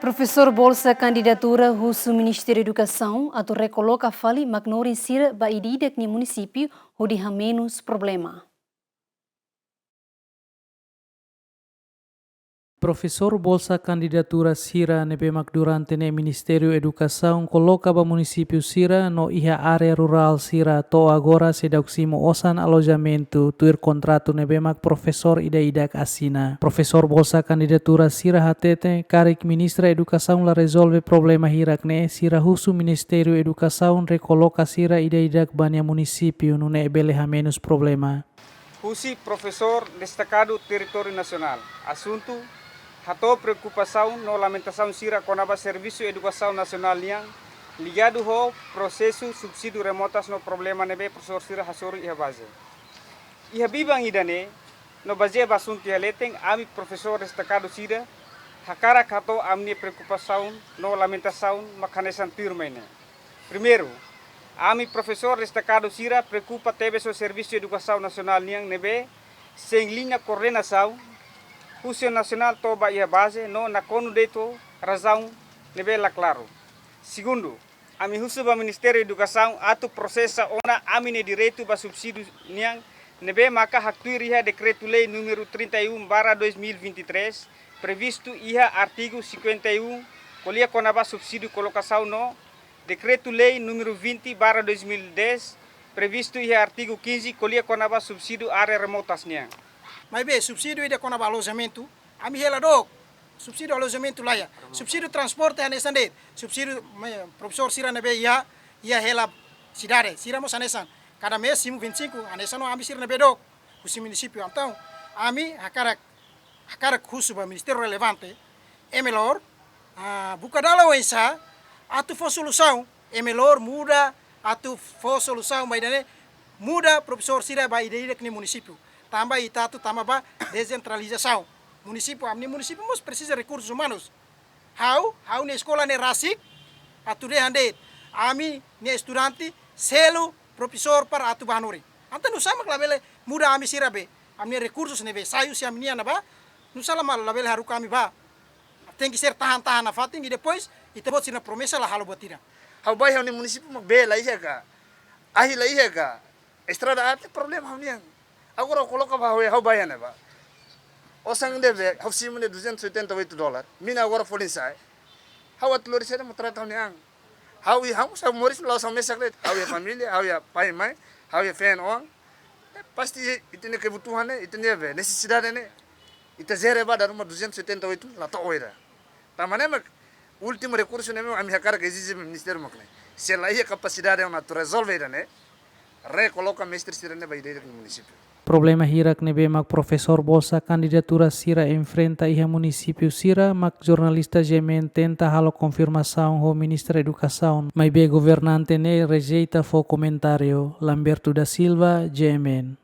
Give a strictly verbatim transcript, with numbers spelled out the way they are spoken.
Profesór bolsa kandidatura husu Ministériu Edukasaun atu rekoloka fali maknorin sira ba ida-idak nia munisípiu hodi hamenus problema. Profesór bolsa kandidatura sira ne'ebé mak durante ne'e Ministériu Edukasaun koloka ba munisípiu sira no iha área rurál sira to'o agora seidauk simu osan alojamentu tuir kontratu ne'ebé mak profesór ida-idak asina. Profesór bolsa kandidatura sira hateten karik Ministra Edukasaun la rezolve problema hirak ne'e, sira husu Ministériu Edukasaun rekoloka sira ida-idak ba nia munisípiu nune'e bele hamenus problema. Husi profesór destakadu territóriu nasionál, asuntu hato'o preokupasaun no lamentasaun sira kona-ba servisu edukasaun nasionál nian, ligadu ho prosesu subsídiu remotas no problema ne'ebé profesór sira hasoru iha baze. Iha biban ida-ne'e, no bazeia ba asuntu iha leten, ami profesór destakadu sira hakarak hato'o ami-nia preokupasaun no lamentasaun mak hanesan tuirmai ne'e. Primeiru, ami profesór destakadu sira preokupa tebes ho servisu edukasaun nasionál nian ne'ebé sein liña koordenasaun husi nasionál to'o ba iha baze no nakonu de'it ho razaun ne'ebé la klaru. Segundu, ami husu ba Ministériu Edukasaun atu prosesa ona ami-nia direitu ba subsídiu nian ne'ebé maka haktuir iha Dekretu-Lei númeru trinta e um barra dois mil e vinte e três, previstu iha artigu cinquenta e um, ko'alia kona-ba subsídiu kolokasaun no Dekretu-Lei númeru vinte barra dois mil e dez, previstu iha artigu quinze, ko'alia kona-ba subsídiu área remotas nian. Maibé, subsídiu ida kona-ba alojamentu, ami hela dook. Subsídiu alojamentu laiha. Subsídiu transporte hanesan de'it. Subsídiu, me, profesór sira ne'ebé iha, iha hela sidade. Sira mós hanesan. Kada mês simu vinte e cinco, hanesan no ami sira ne'ebé dook husi munisípiu. Entaun, ami hakarak, hakarak husu ba ministériu relevante, é melhor, ah, buka dalan oinsá atu fó solusaun, é melhor muda atu fó solusaun ba ida-ne'e, muda profesór sira ba ida-idak nia munisípiu. Tanba ita atu tama ba desentralizasaun. Munisípiu, ami-nia munisípiu mós presiza rekursus umanus. Ha'u, ha'u-nia eskola ne'e rasik, atu dehan de'it, ami-nia estudante selu profesór para atu ba hanorin. Entaun nusá mak labele muda ami sira be, ami-nia rekursus ne'ebé sai husi ami-nian ne'ebá, nusá mak labele haruka ami ba. Tenke ser tahan-tahan nafatin, i depois ita-boot sira-nia promesa la halo buat ida. Ha'u bá iha ha'u-nia munisípiu mak bee la iha ka, ahi la iha ka, estrada aat, problema ha'u-nian. Agora koloka ba ha'u, ha'u bá iha ne'ebá. Osan ne'ebé ha'u simu ne'e duzentos e oitenta e oito dólar. Mina agora folin sa'e. Ha'u atu lori saida mak trata ha'u-nia an. Ha'u iha, ha'u moris la'ós ha'u mesak de'it. Ha'u iha família, ha'u iha pai, mãe, ha'u iha feen-oan. Eh, pasti ita-nia kebutuhan ne'e, ita-nia be, nesesidade ne'e. Ita jere ba dala ruma duzentos e oitenta e oito la to'o ida. Tanba ne'e mak últimu rekursu ne'e mak ami hakarak ezije ba ministériu mak ne'e. Se la iha kapasidade ona atu rezolve ida-ne'e, rekoloka mestre sira-ne'e ba ida-idak nia munisípiu. Problema hirak ne'ebé mak profesór bolsa kandidatura sira enfrenta iha munisípiu sira mak jornalista G M N tenta halo konfirmasaun ho Ministra Edukasaun, maibé governante ne'e rejeita fó komentáriu. Lamberto da Silva, G M N.